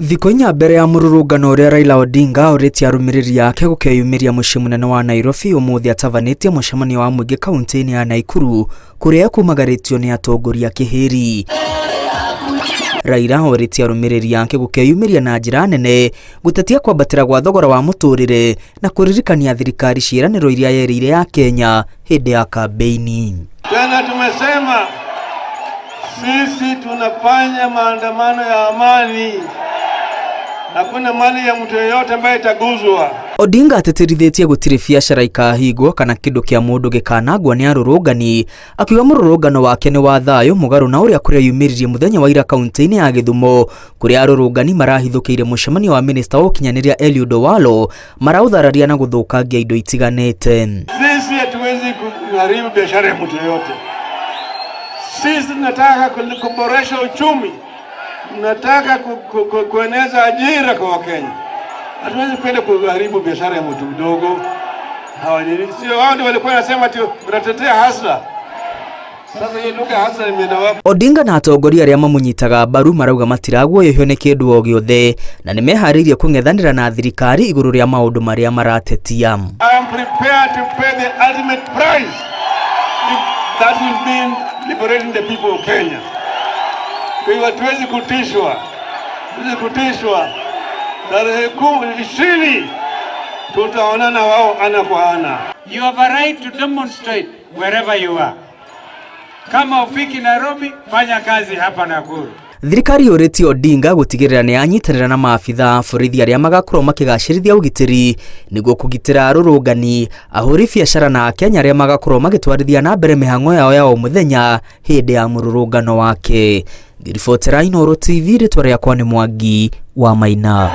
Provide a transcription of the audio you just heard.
Thikũ inya mbere ya mũrũrũngano ũrĩa Raila Odinga orĩtie arũmĩrĩri ake gũkeyumĩria mũciĩ mũnene wa Nairobi ũmũthĩ atabanĩtie mũcemanio wa mũingĩ kaunti-inĩ ya Naikuru kũrĩa ekumagarĩtio nĩ atongoria kĩhĩri. Raila orĩtie arũmĩrĩri ake gũkeyumĩria na njĩra nene gũtetia kwambatĩra gwa thogora wa mũtũrĩre na kũririkania thirikari ciĩranĩro iria yerĩire ya Kenya hĩndĩ ya kambeini. Tena tumesema sisi tunafanya maandamano ya amani, hakuna mali ya mtu yeyote ambaye itaguzwa. Odinga atĩtĩrithĩtie gũtirĩ biacara ikahingwo kana kĩndũ kĩa mũndũ gĩkanangwo nĩ arũrũngani, akiuga mũrũrũngano wake nĩ wa thayũ mũgarũ na ũrĩa kũreyumĩririe mũthenya wa ira kaunti-inĩ ya Gĩthumo kũrĩa arũrũngani marahithũkĩire mũcemanio wa minista wa ũkinyanĩria Eliud Owalo maraũthararia na gũthũkangia indo itiganĩte. Sisi hatuwezi kuharibu biashara ya mtu yeyote. Sisi tunataka kuboresha uchumi, tunataka kueneza ajira kwa Wakenya. Hatuwezi kwenda kuharibu biashara ya mtu mdogo. Hawa ni sio wao ndio walikuwa wanasema ati mnatetea hustler. Sasa hii lugha hustler imeenda wapi? Odinga na atongoria arĩa mamũnyitaga mbaru marauga matiraguoyohio nĩ kĩndũ o gĩothe na nĩmeharĩirie kũng'ethanĩra na thirikari igũrũ rĩa maũndũ marĩa maratetia. I am prepared to pay the ultimate price if that will mean liberating the people of Kenya. Kwa hiyo hatuwezi kutishwa, hatuwezi kutishwa. Tarehe 20 tutaonana wao ana kwa ana. You have a right to demonstrate wherever you are. Kama hufiki Nairobi, fanya kazi hapa Nakuru. Thirikari yũrĩtie Odinga gũtigĩrĩra nĩ yanyitanĩra na maabitha a borithi arĩa magakorwo makĩgacĩrithia ũgitĩri nĩguo kũgitĩra arũrũngani, ahũri biacara na akenya arĩa magakorwo magĩtwarithia na mbere mĩhang'o yao ya o mũthenya hĩndĩ ya mũrũrũngano wake. Ngĩribotera Inooro TV, rĩtwa rĩakwa nĩ Mwangi wa Maina.